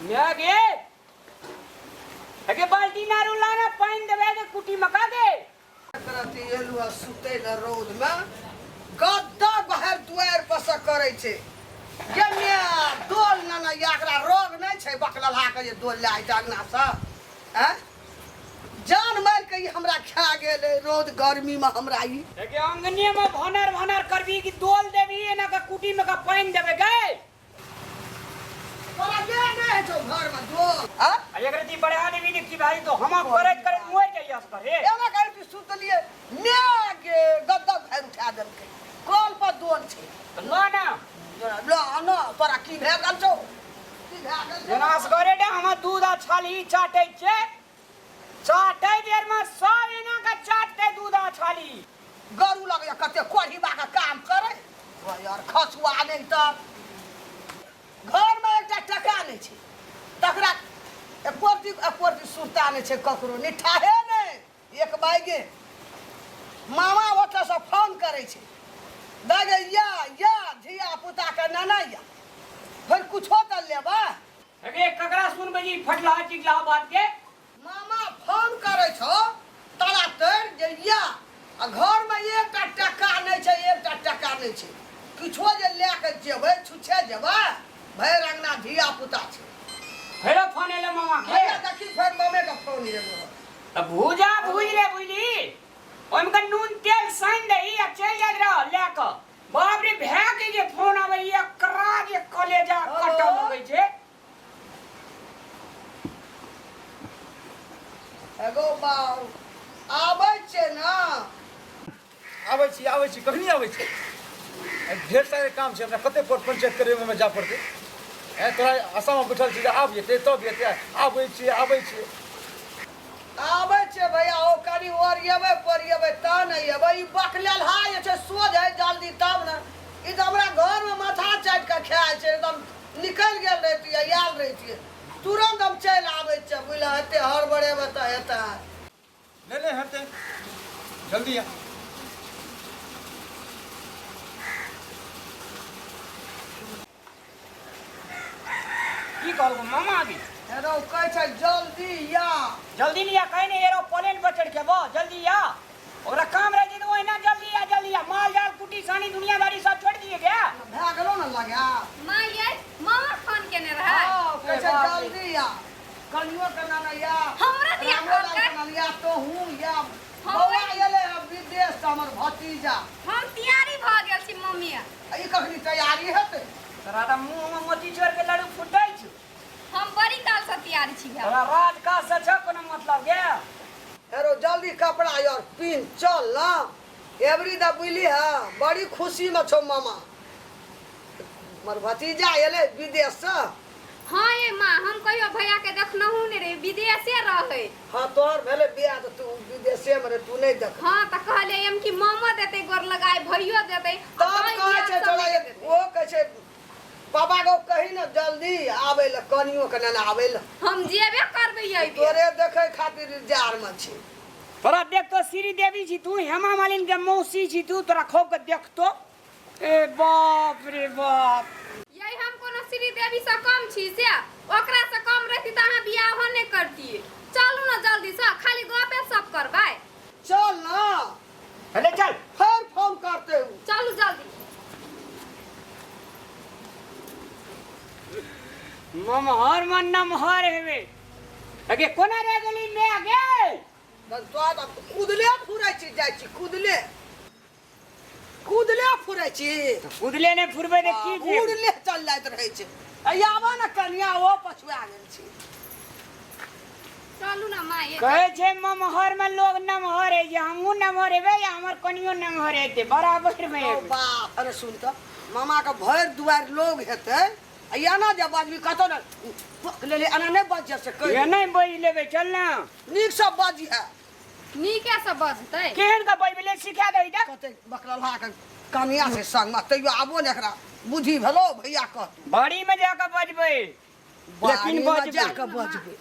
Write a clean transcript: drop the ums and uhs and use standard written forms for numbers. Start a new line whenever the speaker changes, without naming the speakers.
माय गे अगे बाल्टी नारू लाना पानि देबै के कुटी मका दे
करती एलु आ सुतै ले रौद में गद्दा बाहर दुआरि पर से करै छै गे माय डोल ना ना एकरा रोग नहि छै बकलहा के जे डोल लए आइ अंगना से आँय जान मारि के ई हमरा खा गेल रौद गर्मी में हमरा ई
अगे अंगने में भनर भनर करबी कि डोल देबी एना के कुटी में का पानि देबै गे
तोरा गे नहि होइ छौ घर में डोल आ
आ एकरा दी बढ़ा देबी ने की भाई तो हम करैत करैत मुए जाइए असगर हे
एना करै तू सुतलिए माय गे गद्दा घर उठा देलकै कल पर डोल छै
तऽ ल ना
ल न तोरा की भए गेल छौ की भए गेल छौ
जेना असगरे डे हमर दूध आ छाली चाटै छै चाटै देर में सब एना के चाटते दूध आ छाली
गरु लगैया कते कोढ़ीबा के काम करे ओ यार खसुआ नहि तऽ घरमे एकटा टका नहि छै तकरा एको रत्ती एको रत्ती सुरता नहि छै ककरो निठाहे नहि एक बाइगे मामा ओतऽसँ फोन करै छै दाइ या या धिया पुताके नाना या फेर कुछो तऽ लेबै
अगे ककरा सुनबै ई फटलाहा चिटलाहा बात के
मामा फोन करै छौ तोरा तर जे या आ घरमे एकटा टका नहि छै एकटा टका नहि छै किछो जे लए कऽ जेबै छुछे जेबै भरि अङ्गना धिया पुता छै
फेरो फोन एलो मामा के
भैया देखी फेर मामेके फोन एलो हँ।
तऽ भूजा भूज ले बुझली ओहिमे के नून तेल सानि दही आ चलि जाइत रह लए कऽ बाप रे भए के जे फोन आबैया करा जे कलेजा कटऽ लगै छै
एगो बाउ आबै छै ने
आबै छी आबै छी कखनी आबै छी आइ ढेर सारे काम छै हमरा कते पर पंचायत करे मे जाय पड़तै आइ तोरा आशामे बैठल छी जे आब जेतै तब जेतै आबै छी आबै छी
आबै छै भैया ओ कनि ओरियेबै पोरियेबै तऽ ने एबै ई बकलेलहा जे छै सोझ है जल्दी तब ने ई तऽ हमरा घरमे माथा चाटि कऽ खाइ छै एकदम निकलि गेल रहितियै आयल रहितियै तुरन्त हम चलि आबै छियै बुझलऽ एते हड़बड़ेबै तऽ हेतै
नहि नहि हेतै जल्दी आ
की कहलको मामा अभी
हेरो कहै छै जल्दी या
जल्दी लिया कहीं नहीं एरो प्लेन पर चढ़ के बो जल्दी या ओकरा काम रह जेतै ओहिना जल्दी आ जल्दी आ माल जाल कुटी सानी दुनियादारी सब छोड़ दिए क्या
भए गेलो ने लगा
माँ ये मामा फोन केने रहै
हाँ, कहै छै
बाप रे।
जल्दी या कनियो के नाना या
हमरा दिया
रामो लाल
फोन कर।
के नाना या तोहूँ या
हम
बौआ एलै हँ विदेश से हमर भतीजा
हम तैयारी भऽ गेल छी मम्मी
आ ई कखनी तैयारी हेतै
तोरा तऽ मुँह मे मोती चोर के लड्डू फुटै छौ
हम बड़ी काल से तैयारी छी भेल
तोरा राज काज से छौ कोनो मतलब गे
हेरो जल्दी कपड़ा यार पिन चल ना एवरी द बुझली है बड़ी खुशी में छौ मामा हमर भतीजा एलै विदेश से
हाँ ये माँ हम कहियो भैया के देखनहु नहि रही विदेशे रहै
हाँ तोहर भेलै बियाह तऽ तू विदेशे में रहे तू नहि देख
हाँ तऽ कहलियै एम कि मामो देतै गोर लगाय भैयो देतै आ
तब
तैं
कहै
बियाह
छै
सब
तोरा
नहि देतै।
ओ कहै छै पापा के कही ने जल्दी आबै लए कनियो के नेने आबै लए
हम जेबे करबै एहि बेर
तोरे देखै खातिर इंतजार में छी
तोरा देखतो श्री देवी छी तू हेमा मालिन के मौसी छी तू तोरा खूब के देखतो ए बाप रे बाप
यही हम कोनो श्रीदेवी से कम छी से ओकरा से कम रहती तऽ अहाँ बियाहो नहि करतियै चलू ने जल्दी से खाली गपे सप करबै
चल ना
अरे चल
फेर फोन करते हूँ
चलू जल्दी
ममहर मन नमहर हेबे अगे कोना रह गेली मैं गे
बस तोरा तऽ कुदले फुरै छी जाइ छी कुदले कुदले फुरै छी
कुदले नहि फुरबै तऽ की जे
उड़ले चल जाइत रहै छै आबऽ ने कनिया ओ पछुआ गेल छी
चलू ने माँ ये
कहै छै ममहर में लोग नमहर है जे हमहूँ नमहर हेबै या हमर कनियो नमहर हेतै बराबर में
ओ
हेबै
बाप अरे सुन तऽ मामा के भरि दुआरि लोग हेतै आ एना जे बाजबी कतौ ने पक लेले एना नहि बाजिए से कहि
ये नहि बजि लेबै चल ना
नीकसँ बाजिहे
नीके से बजतै
केहन के बजबै सिखा दही तऽ
कते बकलहा के कनिया छै संगमे तैयो आबो ने एकरा बुद्धि भेलो भैया कहतौ
बाड़ी में जाकऽ बजबै लेकिन
बाड़ीमे
बजबै
जाकऽ बजबै